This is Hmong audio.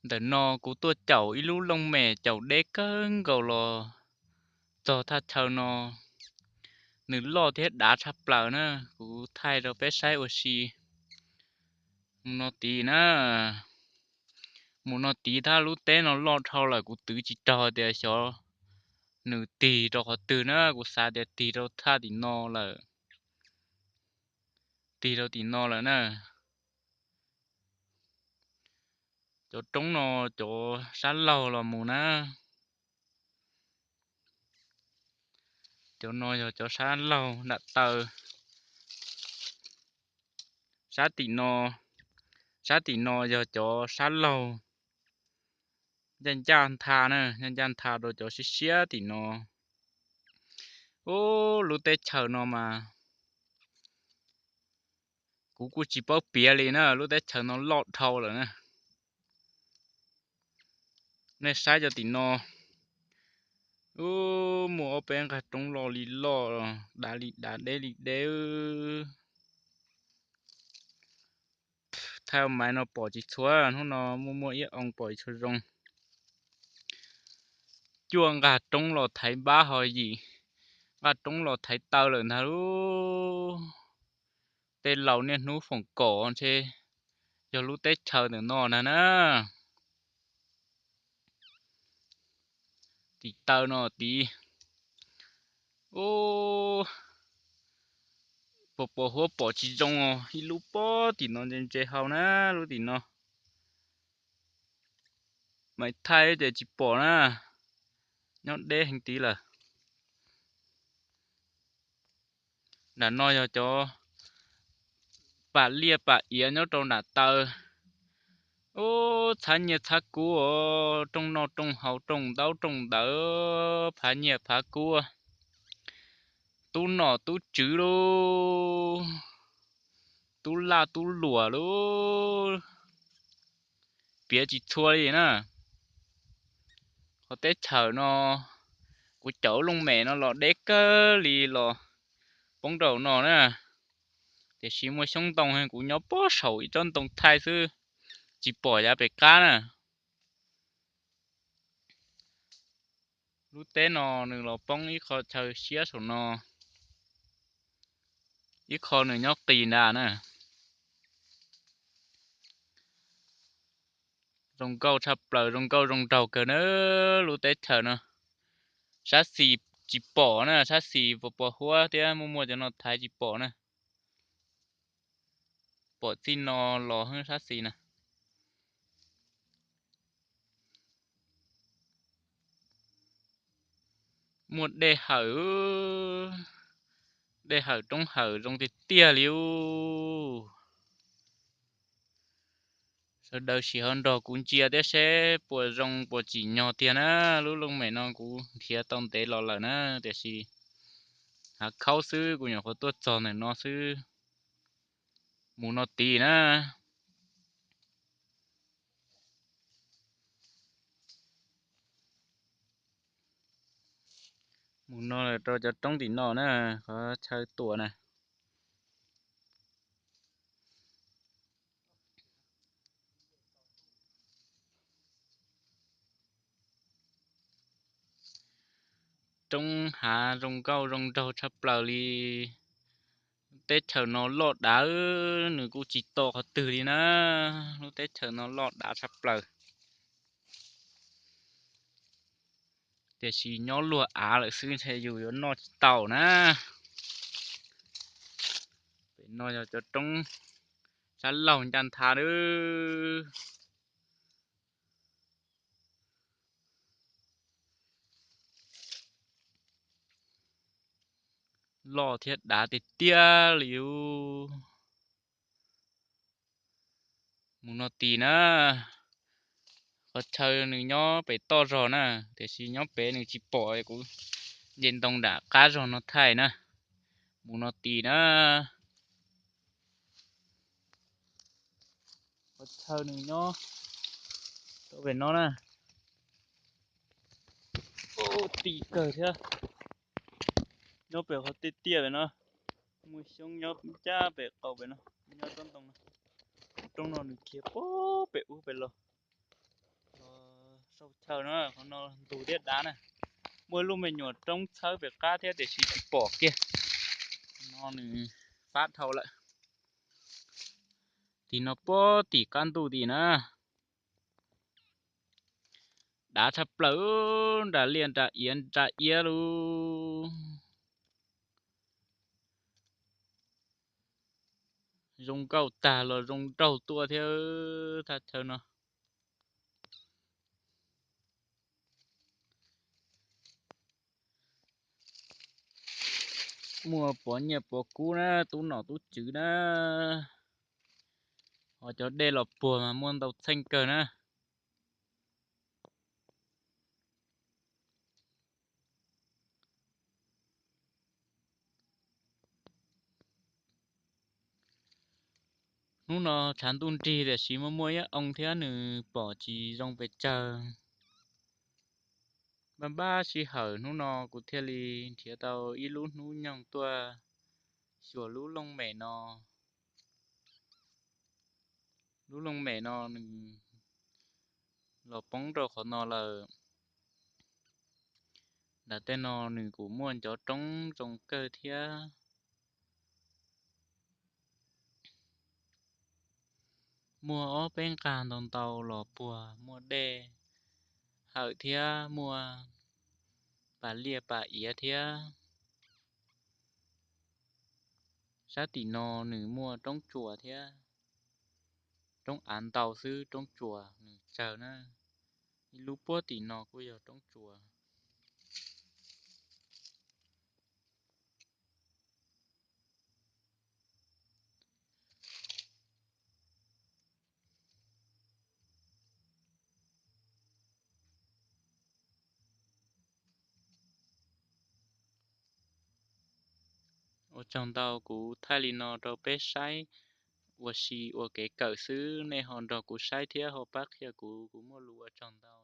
Ntawm no kuv tuaj caum ib lub looj mem caum deb kawg nkaus los txog thaj chaw no, nws loj thiab dav tshaj plaws na. Kuv thaij rau peb saib ua si. Mus no tid na, mus no tid thaj lub teb no loj dhau lawm, kuv twv tsis raug tias xyov nws tig rau qhov twg na, kuv xav tias tig rau thaj tim no lawm, tig rau tim no lawm na. Cov roob no cov sab laug los mus na. Cov no yog cov sab laug nram taw. Sab tim no, sab tim no yog cov sab laug ncaj ncaj ntha na, ncaj ncaj ntha rau cov siab siab tim no. Ub, lub teb chaws no mas kuv kuj tsis paub piav li na, lub teb chaws no loj dhau lawm na. Nej saib cov tim no, ub, muaj ob peb nqaj roob loj li loj, dav li dav, deb li deb. Thaij maiv no pom tsis txhua, hnub no muaj muaj ib oo pom tsis txhua zoo. Cuaj nqaj roob los thaiv npab ho yim nqaj roob los thaiv taw lawm ntag lub. Tej laus niaj hnub foom kom ntshe yog lub teb chaws ntawm no ntag na. Tim taw no tid. Ub, puas puas huab pom tsis zoo os, ib lub pob tim no ntse ntse hau na, lub tim no. Maiv thaij ces tsis pom na, nyob deb heev tid lawm. Nram no yog cov pam liaj pam iav nyob rau nram taw. Ub, txhab nyiaj txhab kub os, rooj noj rooj haus, rooj ntaub rooj ntawv, phav nyiaj phav kub, tub nom tub tswv lauj, tub laj tub luam lauj, piav tsis txhua li na. Qhov teb chaws no, kuv caum looj mem no los deb kawg li los poob rau no na. Tiam sis muaj xyoob ntoo, kuv nyob pob saum ib tsob ntoo thaij xwb, tsis pom yav pem qab na. Lub teb no nws los poob ib qho chaw siab saum no, ib qho nws nyob qis ntag na. Zoo nkauj tshaj plaws, zoo nkauj zoo nraug kawg na lub teb chaws no. Sab xis tsis pom na, sab xis puas pos huab thiab muaj muaj cov no thaiv tsis pom na. Pom txij no los sab xis na. Muaj dej hawm, dej hawm roob hawm zoo tiag tiag li ub. Sawv daws sim ho nrog kuv ntsia thiab seb puas zoo puas tsim nyog tiag na. Lub looj mem no kuv nrhiav tau ntev los lawm na, tiam sis hav khaub xwb, kuv nyuam qhuav tuaj txog ntawm no xwb. Mus no tid na. Mus no rau cov roob tim no na, qhov chaw tuam na. Roob hav zoo nkauj zoo nraug tshaj plaws li. Lub teb chaws no loj dav, nws kuj tsis to qhov twg li na. Lub teb chaws no loj dav tshaj plaws. Tiam sis nyob luag av lawm xwb ntshe yus yuav noj tsis tau na. Pem no yog cov roob sab laug ncaj ntha lawm. Loj thiab dav tiag tiag li ub. Mus no tid na. Qhov chaw nws nyob pem toj zog na, tiam sis nyob pem nws tsis pom, kuv nce ntoo nram qab zog no thaij na. Mus no tid na. Qhov chaw nws nyob rau pem no na. Ti kawg thiab. Nyob pem qhov tiaj tiaj pem no, muaj xyoob nyob ncaj pem qaum pem no, nyob roob ntoo no. Roob no nws khiav pem ub pem los. Chaw no, no ntug thiab dav na. Muaj lub me nyuam roob txhawb pem qab thiab tiam sis tsis pom kiag. No nws fab dhau lawm. Tim no puag tim qab ntuj tim na. Dav tshaj plaws, nra liaj nra iav nra iab lub. Zoo nkauj tag los zoo nraug tuaj thiab thaj chaw no. Muaj pov nyiaj pov kub na, tub nom tub tswv na. Ho cov dej los puag mas muaj ntau txheej kawg na. Hnub no tshav ntuj nrig tiam sis muaj muaj ib oo thiab nws pom tsis zoo pes tsawg. Npaj npab sij hawm hnub no kuv thiaj li nrhiav tau ib lub hnub nyoog tuaj xyuas lub looj mem no. Lub looj mem no nws los poob rau qhov no lawm. Nram tej no nws kuj muaj ncov roob zoo kawg thiab. Muaj ob peb nqag ntau ntau los puag, muaj dej hawm thiab muaj pas liaj pas iav thiab. Sab tim no nws muaj roob tsuas thiab. Roob av ntau xwb, roob tsuas nws tsawg na. Ib lub puag tim no kuj yog roob tsuas. Ua tsaug ntau, kuv thaij li no rau peb saib ua si ua kev kawm xwb, nej ho nrog kuv saib thiab ho pab qhia kuv, kuv muaj lus ua tsaug ntau.